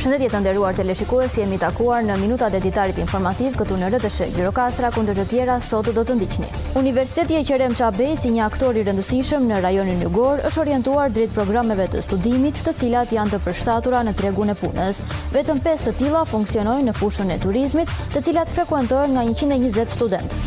Përshëndetje të nderuar teleshikues, jemi takuar në minutat e ditarit informativ këtu në RTSH Gjirokastra, ku ndër të tjera sot do të ndiqni. Universiteti Eqerem Çabej si një aktor i rëndësishëm në rajonin jugor është orientuar drejt programeve të studimit, të cilat janë të përshtatura në tregun e punës. Vetëm 5 të tilla funksionojnë në fushën e turizmit, të cilat frekuentohen nga 120 studentë.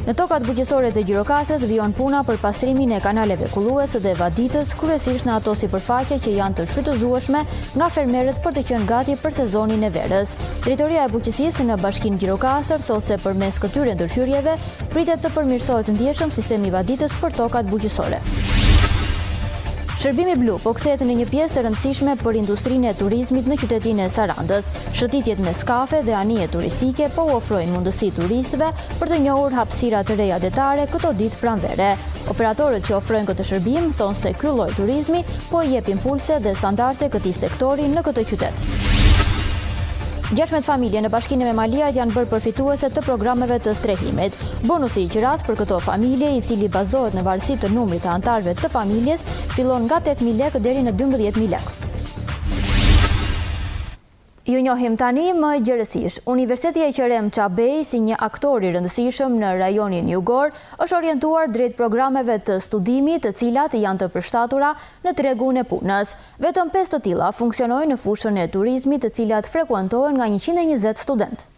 Në tokat bujqësore të Gjirokastrës vijon puna për pastrimin e kanaleve kulluese dhe vaditës, kryesisht në ato sipërfaqe që janë të shfrytëzueshme nga fermerët për të qenë gati për sezonin e verës. Drejtoria e Bujqësisë në Bashkinë Gjirokastër thotë se përmes këtyre ndërhyrjeve pritet të përmirësohet ndjeshëm sistemi vaditës për tokat bujqësore. Shërbimi blu po kthehet në një pjesë të rëndësishme për industrinë e turizmit në qytetin e Sarandës. Shëtitjet me skafe dhe anije turistike po u ofrojnë mundësi turistëve për të njohur hapësira të reja detare këto ditë pranvere. Operatorët që ofrojnë këtë shërbim thonë se ky lloj turizmi po i jep impulse dhe standarde këtij sektori në këtë qytet. 16 familje në bashkinë e Memaliajt janë bërë përfituese të programeve të strehimit. Bonusi i qirasë për këto familje, i cili bazohet në varësi të numrit të anëtarëve të familjes, fillon nga 8.000 lekë deri në 12.000 lekë. Ju njohim tani më gjerësisht. Universiteti Eqerem Çabej, si një aktor i rëndësishëm në rajonin jugor, është orientuar drejt programeve të studimit, të cilat janë të përshtatura në tregun e punës. Vetëm 5 të tilla funksionojnë në fushën e turizmit, të cilat frekuentohen nga 120 studentë.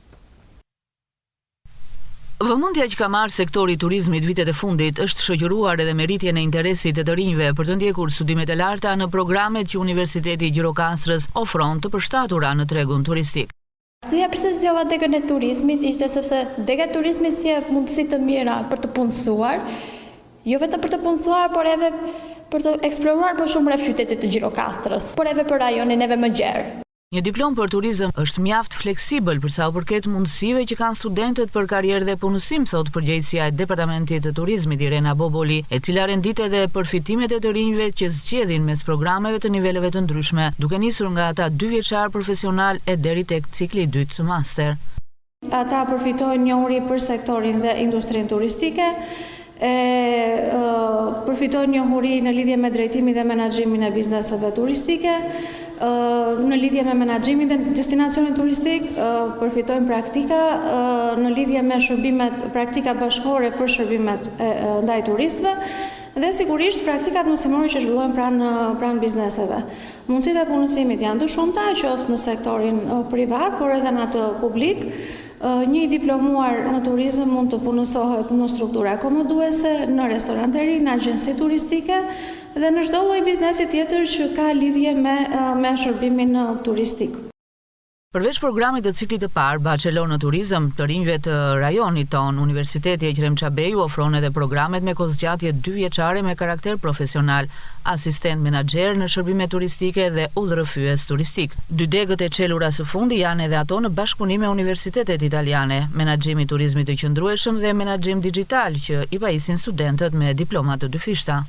Vëmendja që ka marrë sektori i turizmit vitet e fundit është shoqëruar edhe me rritjen e interesit të të rinjve për të ndjekur studimet e larta në programet që Universiteti i Gjirokastrës ofron të përshtatura në tregun turistik. Arsyeja pse zgjodha degën e turizmit ishte sepse dega e turizmit sjell mundësi të mira për të punësuar, jo vetëm për të punësuar, por edhe për të eksploruar më shumë rreth qytetit të Gjirokastrës, por edhe për rajonin edhe më gjerë. Një diplomë për turizëm është mjaft fleksibël për sa u përket mundësive që kanë studentët për karrierë dhe punësim, thotë përgjegjësja e Departamentit të Turizmit Irena Boboli, e cila rendit edhe përfitimet e të rinjve që zgjedhin mes programeve të niveleve të ndryshme, duke nisur nga ata dyvjeçar profesional e deri tek cikli i dytë master. Ata përfitojnë njohuri për sektorin dhe industrinë turistike, e përfitojnë njohuri në lidhje me drejtimin dhe menaxhimin e bizneseve turistike, në lidhje me menaxhimin dhe destinacionit turistik, përfitojnë praktika në lidhje me shërbimet, praktika bashkëkohore për shërbimet ndaj turistëve dhe sigurisht praktikat mësimore që zhvillohen pranë pranë bizneseve. Mundësitë e punësimit janë të shumta, qoftë në sektorin privat, por edhe në atë publik. Një i diplomuar në turizëm mund të punësohet në struktura akomoduese, në restoranteri, në agjenci turistike dhe në çdo lloj biznesi tjetër që ka lidhje me me shërbimin turistik. Përveç programit të ciklit të parë, Bachelor në Turizëm, të rinjve të rajonit tonë, Universiteti Eqrem Çabej u ofron edhe programet me kohëzgjatje dyvjeçare me karakter profesional, asistent menaxher në shërbime turistike dhe udhërrëfyes turistik. Dy degët e çelura së fundi janë edhe ato në bashkëpunim me universitetet italiane, Menaxhim i Turizmit të Qëndrueshëm dhe Menaxhim Dixhital, që i pajisin studentët me diploma të dyfishta.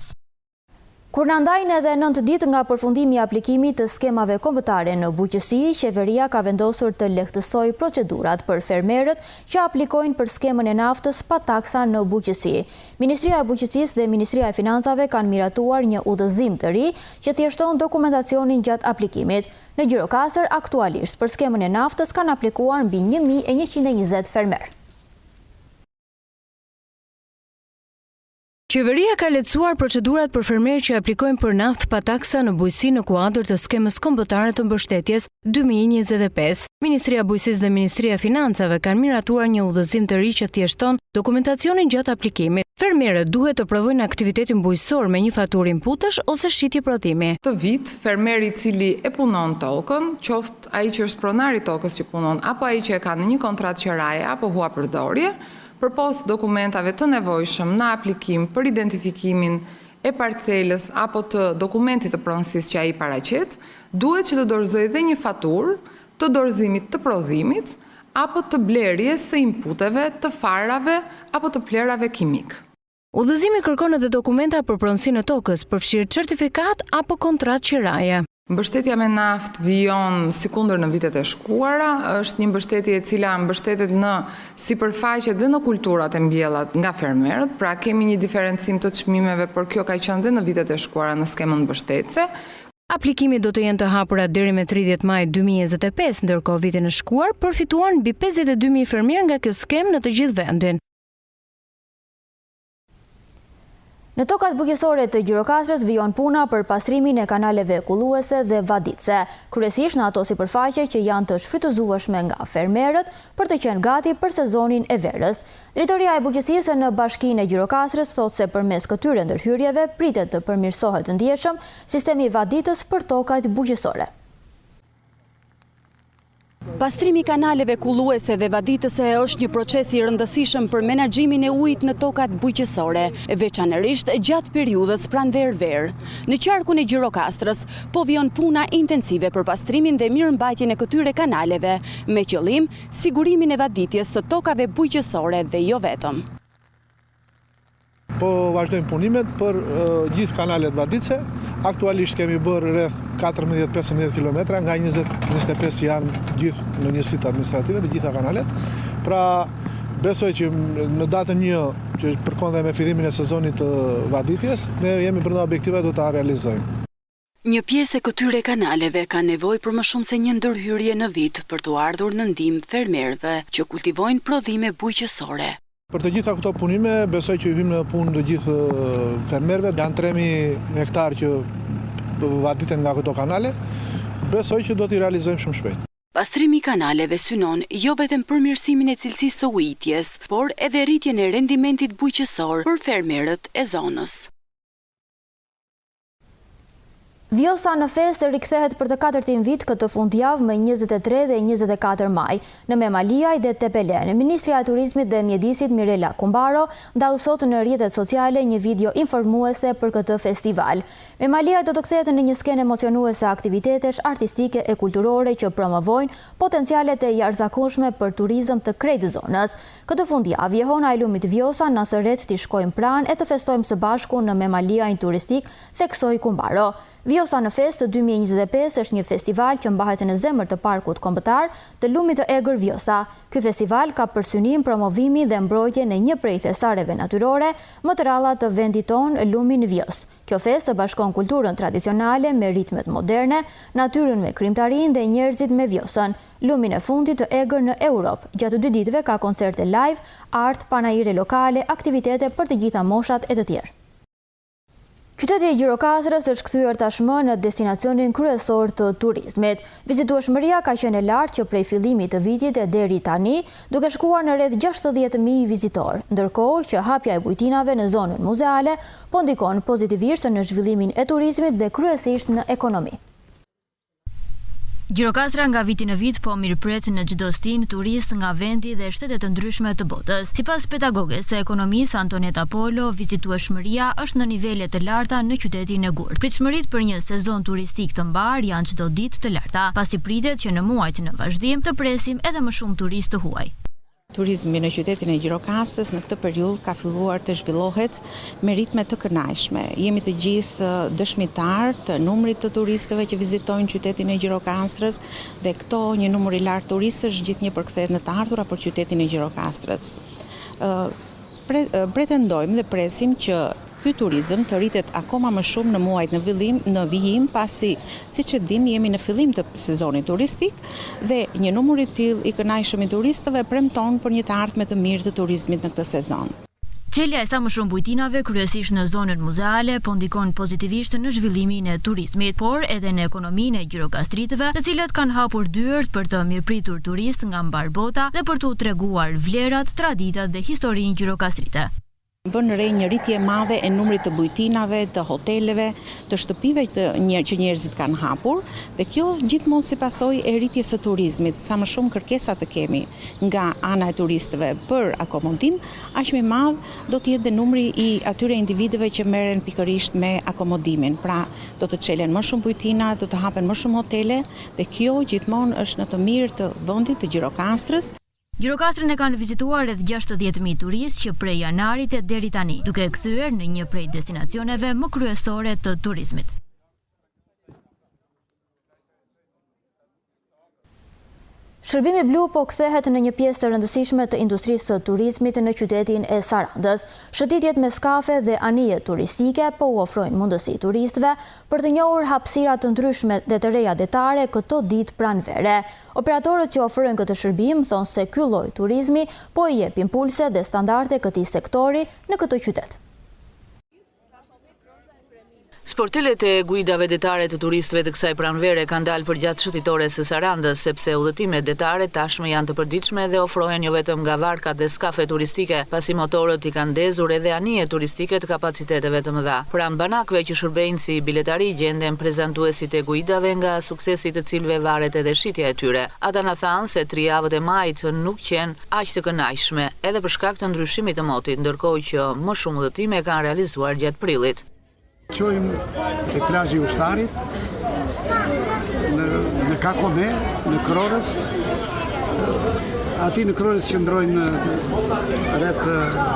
Kur na ndajnë edhe 9 ditë nga përfundimi i aplikimit të skemave kombëtare në bujqësi, qeveria ka vendosur të lehtësojë procedurat për fermerët që aplikojnë për skemën e naftës pa taksa në bujqësi. Ministria e Bujqësisë dhe Ministria e Financave kanë miratuar një udhëzim të ri që thjeshton dokumentacionin gjatë aplikimit. Në Gjirokastër, aktualisht për skemën e naftës kanë aplikuar mbi 1120 fermerë. Qeveria ka lehtësuar procedurat për fermerë që aplikojnë për naftë pa taksa në bujqësi në kuadër të skemës kombëtare të mbështetjes 2025. Ministria e Bujqësisë dhe Ministria e Financave kanë miratuar një udhëzim të ri që thjeshton dokumentacionin gjatë aplikimit. Fermerët duhet të provojnë aktivitetin bujqësor me një faturë inputesh ose shitje prodhimi. Këtë vit, fermeri i cili e punon tokën, qoftë ai që është pronar i tokës që punon apo ai që e ka në një kontratë qeraje apo hua përdorje, Përpos dokumentave të nevojshëm në aplikim për identifikimin e parcelës apo të dokumentit të pronësisë që ai paraqet, duhet që të dorëzojë dhe një faturë të dorëzimit të prodhimit apo të blerjes së inputeve, të farave apo të plehrave kimikë. Udhëzimi kërkon edhe dokumenta për pronësinë e tokës, përfshirë certifikatë apo kontratë qiraje. Mbështetja me naftë vijon sikundër në vitet e shkuara, është një mbështetje e cila mbështetet në sipërfaqet dhe në kulturat e mbjella nga fermerët, pra kemi një diferencim të çmimeve, por kjo ka qenë dhe në vitet e shkuara në skemën mbështetëse. Aplikimet do të jenë të hapura deri me 30 maj 2025, ndërkohë vitin e shkuar përfituan mbi 52.000 fermerë nga kjo skemë në të gjithë vendin. Në tokat bujqësore të Gjirokastrës vijon puna për pastrimin e kanaleve kulluese dhe vaditëse, kryesisht në ato sipërfaqe që janë të shfrytëzueshme nga fermerët për të qenë gati për sezonin e verës. Drejtoria e Bujqësisë në Bashkinë e Gjirokastrës thotë se përmes këtyre ndërhyrjeve pritet të përmirësohet ndjeshëm sistemi vaditës për tokat bujqësore. Pastrimi i kanaleve kulluese dhe vaditëse është një proces i rëndësishëm për menaxhimin e ujit në tokat bujqësore, veçanërisht gjatë periudhës pranverë-verë. Në qarkun e Gjirokastrës, po vijon puna intensive për pastrimin dhe mirëmbajtjen e këtyre kanaleve, me qëllim sigurimin e vaditjes së tokave bujqësore dhe jo vetëm. Po vazhdojmë punimet për gjithë kanalet vaditëse. Aktualisht kemi bërë rreth 14-15 km nga 20-25 janë gjithë në njësitë administrative, të gjitha kanalet. Pra, besoj që në datën 1, që përkon dhe me fillimin e sezonit të vaditjes, ne jemi brenda objektivave do ta realizojmë. Një pjesë e këtyre kanaleve kanë nevojë për më shumë se një ndërhyrje në vit për t'u ardhur në ndihmë fermerëve që kultivojnë prodhime bujqësore. Për të gjitha këto punime besoj që hyjmë në punë të gjithë fermerëve, janë 3000 hektarë që vaditen nga këto kanale, besoj që do t'i realizojmë shumë shpejt. Pastrimi i kanaleve synon jo vetëm përmirësimin e cilësisë së ujitjes, por edhe rritjen e rendimentit bujqësor për fermerët e zonës. Vjosa në festë rikthehet për të katërtin vit këtë fundjavë më 23 dhe 24 maj, në Memaliaj dhe Tepelenë. Ministrja e Turizmit dhe Mjedisit Mirela Kumbaro ndau sot në rrjetet sociale një video informuese për këtë festival. Memaliaj do të kthehet në një skenë emocionuese aktivitetesh artistike e kulturore që promovojnë potencialet e jashtëzakonshme për turizëm të krejt zonës. Këtë fundjavë, jehona e lumit Vjosa na thërret t'i shkojmë pranë e të festojmë së bashku në Memaliajn turistik, theksoi Kumbaro. Vjosa në Festë 2025 është një festival që mbahet në zemër të Parkut Kombëtar të Lumit të Egër Vjosa. Ky festival ka për synim promovimin dhe mbrojtjen e një prej thesareve natyrore më të rralla të vendit tonë, lumin Vjosë. Kjo festë bashkon kulturën tradicionale me ritmet moderne, natyrën me krijimtarinë dhe njerëzit me Vjosën. Lumin e fundit të egër në Europë. Gjatë dy ditëve ka koncerte live, art, panaire lokale, aktivitete për të gjitha moshat e të tjerë. Qyteti i Gjirokastrës është kthyer tashmë në destinacionin kryesor të turizmit. Vizitueshmëria ka qenë e lartë që prej fillimit të vitit e deri tani, duke shkuar në rreth 60.000 vizitorë, ndërkohë që hapja e bujtinave në zonën muzeale po ndikon pozitivisht në zhvillimin e turizmit dhe kryesisht në ekonomi. Gjirokastra nga viti në vit po mirëpret në çdo stinë turistë nga vendi dhe shtete të ndryshme të botës. Sipas pedagoges së ekonomisë Antoneta Polo, vizitueshmëria është në nivele të larta në qytetin e gurtë. Pritshmëritë për një sezon turistik të mbarë janë çdo ditë të larta, pasi pritet që në muajt në vazhdim të presim edhe më shumë turistë të huaj. Turizmi në qytetin e Gjirokastrës në këtë periudhë ka filluar të zhvillohet me ritme të kënaqshme. Jemi të gjithë dëshmitarë të numrit të turistëve që vizitojnë qytetin e Gjirokastrës dhe këto një numër i lartë turistësh gjithnjë përkthehet në të ardhura për qytetin e Gjirokastrës. Pretendojmë dhe presim që ky turizëm të rritet akoma më shumë në muajt në villim, në vijim, pasi siç e dimë jemi në fillim të sezonit turistik dhe një numër i tillë i kënaqshëm i turistëve premton për një të ardhme të mirë të turizmit në këtë sezon. Çelja e sa më shumë bujtinave, kryesisht në zonën muzeale, po ndikon pozitivisht në zhvillimin e turizmit, por edhe në ekonominë e gjirokastritëve, të cilët kanë hapur dyert për të mirëpritur turistë nga mbarë bota dhe për t'u treguar vlerat, traditat dhe historinë gjirokastrite. Vënë re një rritje e madhe e numrit të bujtinave, të hoteleve, të shtëpive të që njerëzit kanë hapur dhe kjo gjithmonë si pasojë e rritjes së turizmit. Sa më shumë kërkesa të kemi nga ana e turistëve për akomodim, aq më i madh do të jetë dhe numri i atyre individëve që merren pikërisht me akomodimin. Pra, do të çelen më shumë bujtina, do të hapen më shumë hotele dhe kjo gjithmonë është në të mirë të vendit të Gjirokastrës. Gjirokastrën e kanë vizituar rreth 60.000 turistë që prej janarit e deri tani, duke e kthyer në një prej destinacioneve më kryesore të turizmit. Shërbimi blu po kthehet në një pjesë të rëndësishme të industrisë së turizmit në qytetin e Sarandës. Shëtitjet me skafe dhe anije turistike po u ofrojnë mundësi turistëve për të njohur hapësira të ndryshme dhe të reja detare këto ditë pranvere. Operatorët që ofrojnë këtë shërbim thonë se ky lloj turizmi po i jep impulse dhe standarde këtij sektori në këtë qytet. Sportelet e guidave detare të turistëve të kësaj pranvere kanë dalë përgjatë shëtitores së Sarandës, sepse udhëtimet detare tashmë janë të përditshme dhe ofrohen jo vetëm nga varkat dhe skafet turistike, pasi motorët i kanë ndezur edhe anije turistike të kapaciteteve të mëdha. Pranë banakëve që shërbejnë si biletari gjenden prezantuesit e guidave nga suksesi i të cilëve varet edhe shitja e tyre. Ata na thanë se tri javët e majit nuk qenë aq të kënaqshme, edhe për shkak të ndryshimit të motit, ndërkohë që më shumë udhëtime kanë realizuar gjatë prillit. Çojmë te plazhi i Ushtarit, në, në Kakome, në Krorës. Aty në Krorës qëndrojnë rreth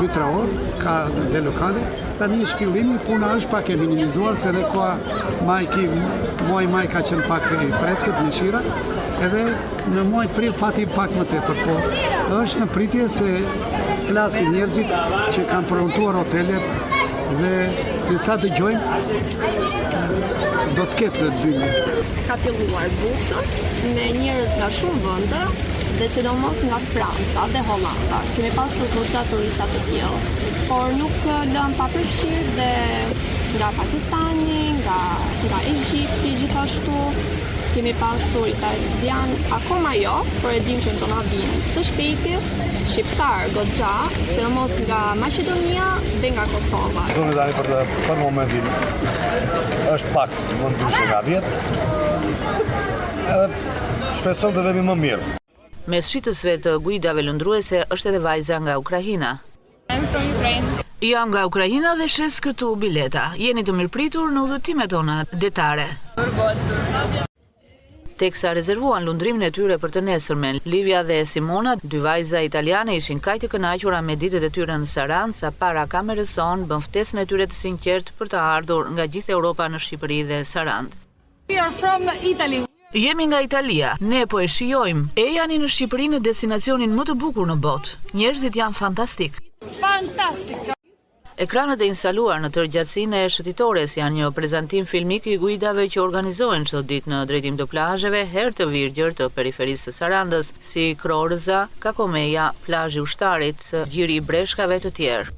2-3 orë, ka dhe lokale. Tani është fillimi, puna është pak e minimizuar, se dhe koha maj, ki, muaj maj ka qenë pak i freskët me shira, edhe Në muaj prill pati pak më tepër, po është në pritje se flasin njerëzit që kanë prenotuar hotelet dhe me sa dëgjojmë do të ketë dyndje. Ka filluar buçëm me njerëz nga shumë vende dhe sidomos nga Franca dhe Holanda. Kemi pasur goxha turista të tillë, por nuk lëmë pa përfshirë dhe nga Pakistani, nga nga Egjipti gjithashtu. Kemi pasur italian akoma jo, por e dim që do na vinë së shpejti, shqiptar goxha, sidomos nga Maqedonia dhe nga Kosova. Sezoni tani për të për momentin është pak më ndryshe nga vjet. Edhe shpresojmë të vemi më mirë. Mes shitësve të guidave lundruese është edhe vajza nga Ukraina. I'm from Ukraine. Jam nga Ukraina dhe shes këtu bileta. Jeni të mirëpritur në udhëtimet tona detare. Teksa rezervuan lundrimin e tyre për të nesërmen, Livia dhe Simona, dy vajza italiane ishin kaq të kënaqura me ditët e tyre në Sarandë sa para kamerës sonë bënë ftesën e tyre të sinqertë për të ardhur nga gjithë Europa në Shqipëri dhe Sarandë. We are from Italy. Jemi nga Italia. Ne po e shijojmë. Ejani në Shqipëri në destinacionin më të bukur në botë. Njerëzit janë fantastikë. Fantastic. Ekranet e instaluar në tërë gjatësinë e shëtitores janë një prezantim filmik i guidave që organizohen çdo ditë në drejtim të plazheve herë të virgjër të periferisë së Sarandës, si Krorëza, Kakomeja, Plazhi i Ushtarit, Gjiri i Breshkave e të tjerë.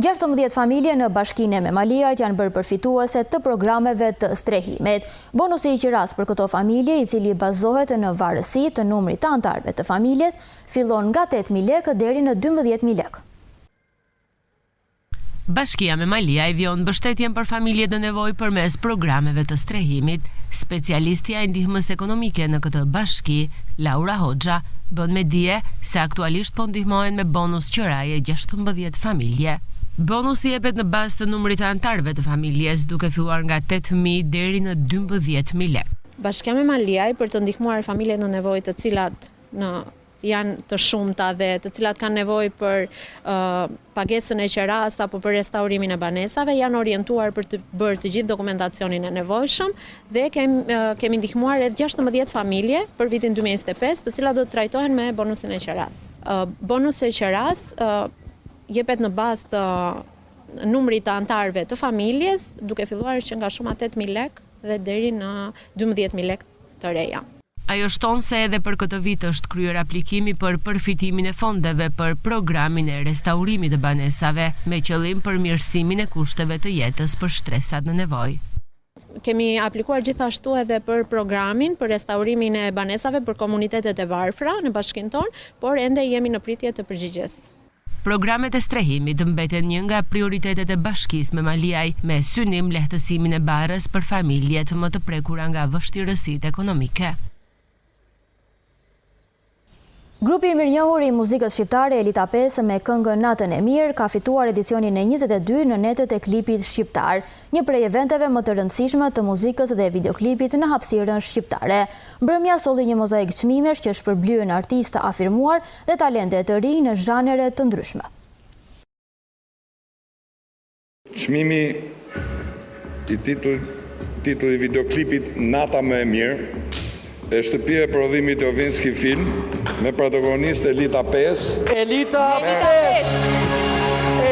16 familje në bashkinë e Memaliajt janë bërë përfituese të programeve të strehimit. Bonusi i qirasë për këto familje, i cili bazohet në varësi të numrit të anëtarëve të familjes, fillon nga 8.000 lekë deri në 12.000 lekë. Bashkia Memaliaj vijon mbështetjen për familjet në nevojë përmes programeve të strehimit. Specialistja e ndihmës ekonomike në këtë bashki, Laura Hoxha, bën me dije se aktualisht po ndihmohen me bonus qiraje 16 familje. Bonusi jepet në bazë të numrit të anëtarëve të familjes, duke filluar nga 8.000 deri në 12.000 lekë. Bashkia Memaliaj për të ndihmuar familjet në nevojë të cilat në janë të shumta dhe të cilat kanë nevojë për pagesën e qerasë apo për restaurimin e banesave, janë orientuar për të bërë të gjithë dokumentacionin e nevojshëm dhe kemi ndihmuar rreth 16 familje për vitin 2025, të cilat do të trajtohen me bonusin e qerasë. Bonusi i qerasë jepet në bazë të numrit të anëtarëve të familjes, duke filluar që nga shuma 8000 lekë dhe deri në 12000 lekë të reja. Ajo shton se edhe për këtë vit është kryer aplikimi për përfitimin e fondeve për programin e restaurimit të banesave, me qëllim përmirësimin e kushteve të jetës për shtresat në nevojë. Kemi aplikuar gjithashtu edhe për programin për restaurimin e banesave për komunitetet e varfra në bashkinë tonë, por ende jemi në pritje të përgjigjes. Programet e strehimit mbeten një nga prioritetet e Bashkisë Memaliaj, me synim lehtësimin e barrës për familjet më të prekura nga vështirësitë ekonomike. Grupi i mirënjohur i muzikës shqiptare Elita 5 me këngën Natën e Mirë ka fituar edicionin e 22 në netët e klipit shqiptar, një prej eventeve më të rëndësishme të muzikës dhe videoklipit në hapësirën shqiptare. Mbrëmja solli një mozaik çmimesh që shpërblyen artistë të afirmuar dhe talente të rinj në zhanere të ndryshme. Çmimi i titullit i videoklipit Nata më e mirë e shtëpia e prodhimit Jovinski Film me protagonist Elita 5. Elita 5.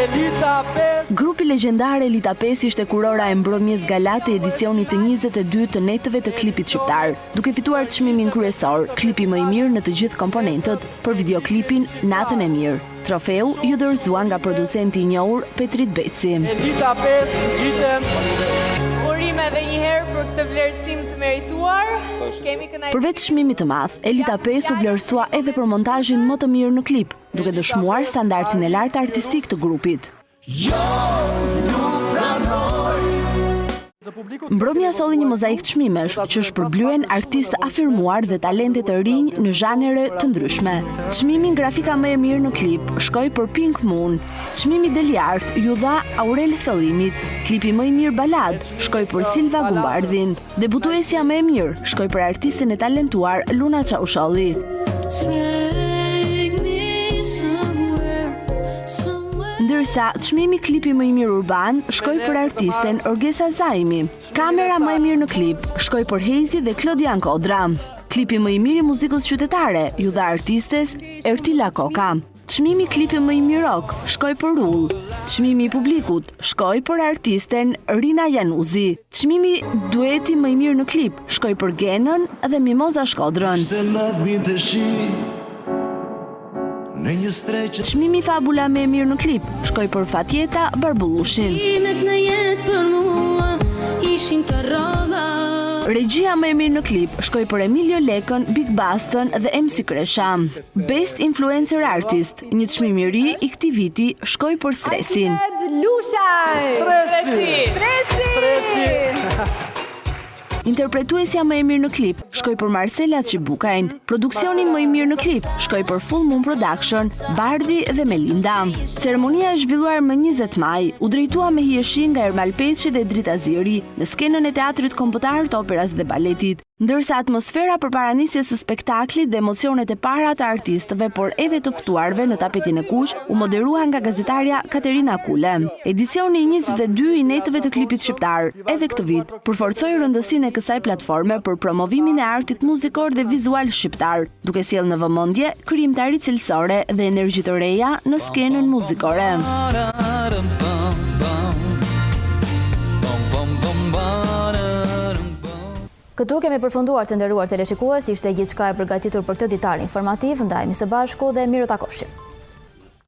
Elita 5. Grupi legjendar Elita 5 ishte kurora e mbrëmjes gala të edicionit të 22 të netëve të klipit shqiptar, duke fituar çmimin kryesor, klipi më i mirë në të gjithë komponentët, për videoklipin Natën e mirë. Trofeu iu dorëzua nga producenti i njohur Petrit Beci. Elita 5 ngjiten. Urime edhe një herë për këtë vlerësim të merituar. Kemi kënaqësinë. Përveç çmimit të madh, Elita 5 u vlerësua edhe për montazhin më të mirë në klip, duke dëshmuar standardin e lartë artistik të grupit. Jo, nuk pranoj. Mbrëmja solli një mozaik çmimesh që shpërblyen artistë të afirmuar dhe talente të rinj në zhanre të ndryshme. Çmimi grafika më e mirë në klip shkoi për Pink Moon. Çmimi Del i Artë iu dha Aurel Thollimit. Klipi më i mirë baladë shkoi për Silva Gumbardhin. Debutuesja më e mirë shkoi për artisten e talentuar Luna Çausholli. Ndërsa, çmimi klipi më i mirë urban shkoi për artisten Orgesa Zaimi. Kamera më e mirë në klip shkoi për Heizi dhe Klodian Kodra. Klipi më i mirë i muzikës qytetare iu dha artistes Ertila Koka. Çmimi klipi më i mirë rock shkoi për Rull. Çmimi i publikut shkoi për artisten Rina Januzi. Çmimi dueti më i mirë në klip shkoi për Genën dhe Mimoza Shkodrën. Çmimi Fabula më e mirë në klip shkoi për Fatjeta Barbullushin. Regjia më e mirë në klip shkoi për Emilio Lekën, Big Bastën dhe MC Kresha. Best Influencer Artist, një çmim i ri i këtij viti shkoi për Stresin. Stresi! Stresi! Interpretuesja më e mirë në klip shkoi për Marsela Çibukajn. Produksioni më i mirë në klip shkoi për Full Moon Production, Bardhi dhe Melinda. Ceremonia e zhvilluar më 20 maj u drejtua me hijeshi nga Ermal Peçi dhe Drita Ziri në skenën e Teatrit Kombëtar të Operas dhe Baletit. Ndërsa atmosfera përpara nisjes së spektaklit dhe emocionet e para të artistëve, por edhe të ftuarve në tapetin e kuq, u moderua nga gazetarja Katerina Kule. Edicioni i 22 i Netëve të Klipit Shqiptar, edhe këtë vit, përforcoi rëndësinë e kësaj platforme për promovimin e artit muzikor dhe vizual shqiptar, duke sjellë në vëmendje krijimtari cilësore dhe energji të reja në skenën muzikore. Këtu kemi përfunduar të nderuar teleshikues, ishte gjithçka e përgatitur për këtë ditar informativ, ndahemi së bashku dhe mirutakofshim.